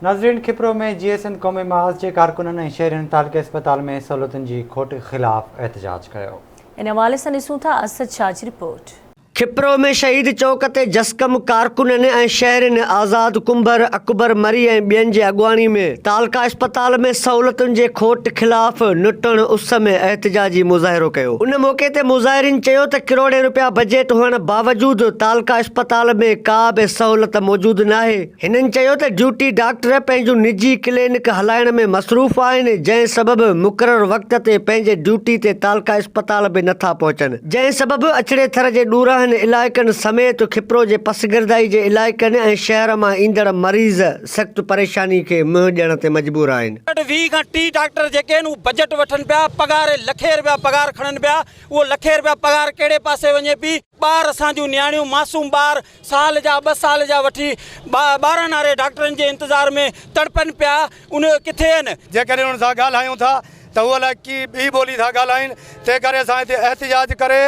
ناظرين کپرو ۾ جيئي سنڌ قومي محاذ جي ڪارڪنن ۽ شهرين تعلقي اسپتال ۾ سهولتن جي کوٽ خلاف احتجاج ڪيو. ان حوالي سان ڏسون ٿا اسد شاهه جي رپورٽ. کپرو ۾ شهيد چوڪ تي جسقم ڪارڪنن ۽ شهرين آزاد ڪنڀر، اڪبر مري ۽ ٻين جي اڳواڻي ۾ تعلقه اسپتال ۾ سهولتن جي کوٽ خلاف نٽهڻ اس ۾ احتجاجي مظاهرو ڪيو. ان موقعي تي مظاهرين چيو ته ڪروڙين رپيا بجيٽ هئڻ باوجود تعلقه اسپتال ۾ ڪا به سهولت موجود ناهي. هنن چيو ته ڊيوٽي ڊاڪٽر پنهنجون نجي ڪلينڪ هلائڻ ۾ مصروف آهن جنهن سبب مقرر وقت تي پنهنجي ڊيوٽي تي تعلقه اسپتال به نٿا پهچن جنهن سبب اڇڙي ٿر جي ڏورانهن علائقن سميت کپرو جي پسگردائي جي علائقن ۽ شهر مان ايندڙ مريض سخت پريشاني کي منهن ڏيڻ تي مجبور آهن. 20 کان 30 ڊاڪٽر جيڪي آهن اهي بجيٽ وٺن پيا پگهار لکين رپيا پگهار کڻن پيا اهو لکين رپيا پگهار ڪهڙي پاسي وڃي پي ٻار اسان جون نياڻيون معصوم ٻار سال جا ٻه سال جا وٺي ٻارهن ناري ڊاڪٽرن جي انتظار ۾ تڙپن پيا ان ڪٿي آهن. جيڪڏهن انهن سان ڳالهايون ٿا ته هو الائي ڪي ٻي ٻولي ٿا ڳالهائين تنهن ڪري اسان هتي احتجاج ڪري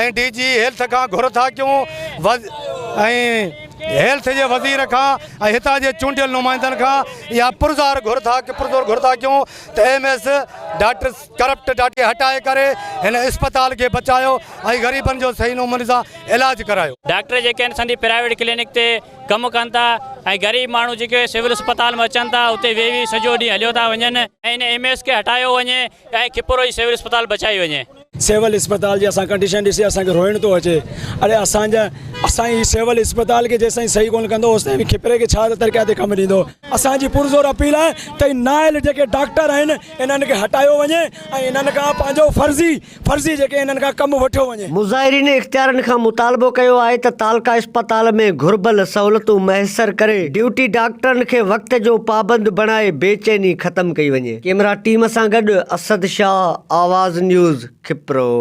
۽ ڊي جي هيلٿ کان گهر ٿا ڪيون ۽ هيلٿ جي وزير کان ۽ هتان جي چونڊيل نمائندن کان اها پرزار گهر ٿا پرزور گهر ٿا ڪيون ته M S doctor corrupt doctor کي هٽائي ڪري هن اسپتال کي بچايو ۽ غريبن جو صحيح نموني سان علاج ڪرايو. ڊاڪٽر جيڪي آهن سندي پرائيويٽ ڪلينڪ تي ڪم ڪن ٿا ۽ غريب ماڻهو جيڪي سول اسپتال ۾ اچن ٿا اتي ويهي ويهي سڄو ڏينهن هليو ٿا وڃن ۽ ان ايم ايس کي هٽايو وڃي ۽ کپرو جي سول اسپتال بچائي وڃي. سول اسپتال جي اسان ڪنڊيشن ڏسي اسان کي روئڻ ٿو اچي اڙي اسان جا اسان هي سول اسپتال کي جيستائين صحيح ڪونه ڪندو اوستائين کپري کي ڇا ترقياتي ڪم ڏيندو. اسان جي پرزور اپيل آهي ته هي نااهل جيڪي ڊاڪٽر آهن انهن کي هٽايو وڃي ۽ انهن کان پنهنجو فرضي فرضي جيڪي انهن کان ڪم وٺيو وڃي. مظاهرين اختيارين کان مطالبو ڪيو آهي ته تعلقه اسپتال ۾ گهربل سهولتون ميسر ڪري ڊيوٽي ڊاڪٽرن کي وقت جو پابند بڻائي بي چيني ختم ڪئي وڃي. ڪيمرا ٽيم سان گڏ اسد شاهه، آواز نيوز، کپرو.